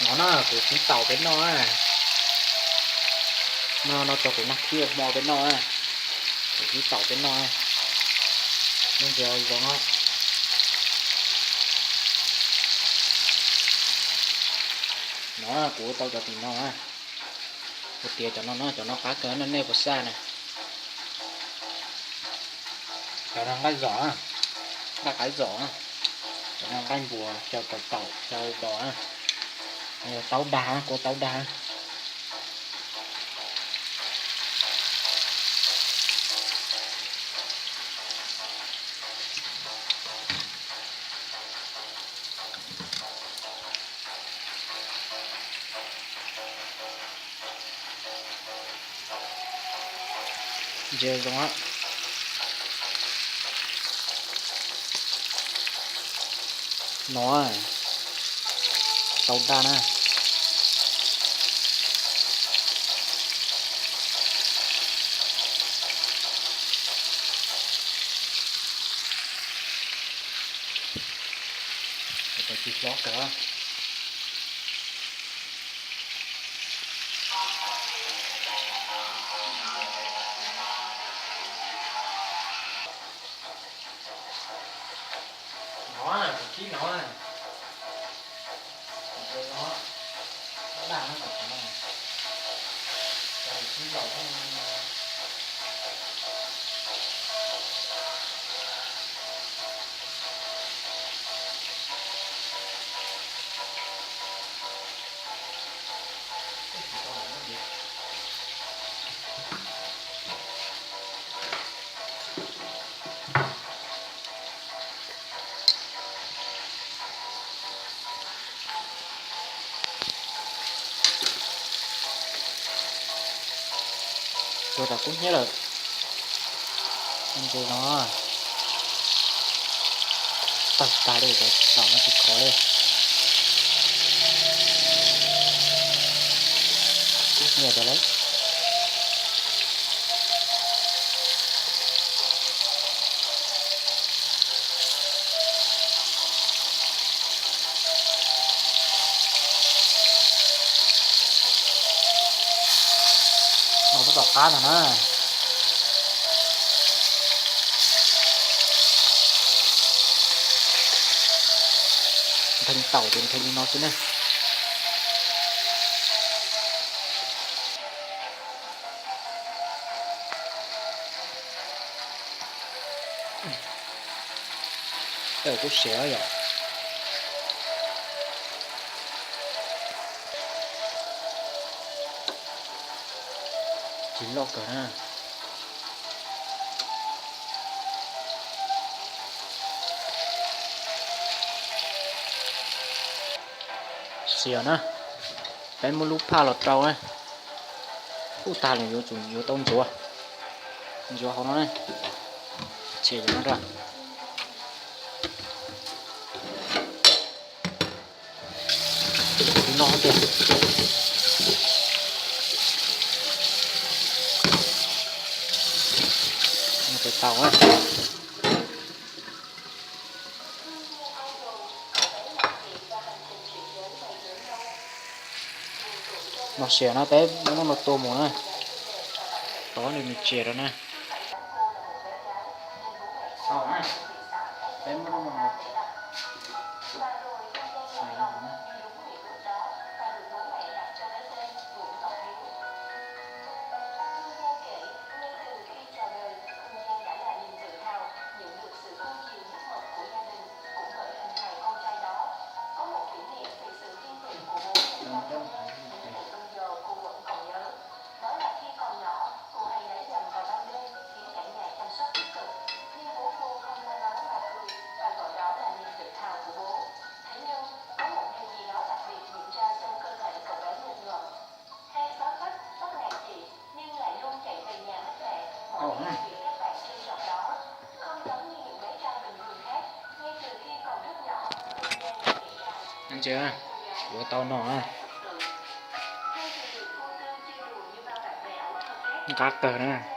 No na, kuv kib taum peb noj na. No, no rau kuv noj thiab hmo peb noj na. Kuv kib taum peb noj na. Nej ntsia zoo na. No kuv ua tau cov tim no na. Kuv tiav cov no no, cov no qab kawg no nej puas xaj na. Cov no nqaij zom, nqaij qaib zom, cov no nqaij npuas, cov taum taum, cov dos, taub dag, kua taub dag. Ntsia zoo. No, tau daj na. Tsis hlob kawg. No, kuv kib no. Kuv kib no. Daj no, kuv kib no. Tua tas kub hnyiab lawm. Ntses no tawg tag li, cov taum no tsis khov li. Kub hnyiab tas lawm. No tab tom qab ntag na. Nthee taum ces nthee li no xwb na. Tej kuj siav yom. Tsis loj kawg na. Siav na, peb muab lub phaj los rau na. Ub, tag lawm, yuav tsum yuav tau ntxuav, ntxuav hauv no na. Tshem cov no ra. Li no tiag. Tau na. No siav na, peb muab no tua mus na. Tov nws nws tsias rau na. Peb muab no Ntses, ua tau no na. Nqab kawg na.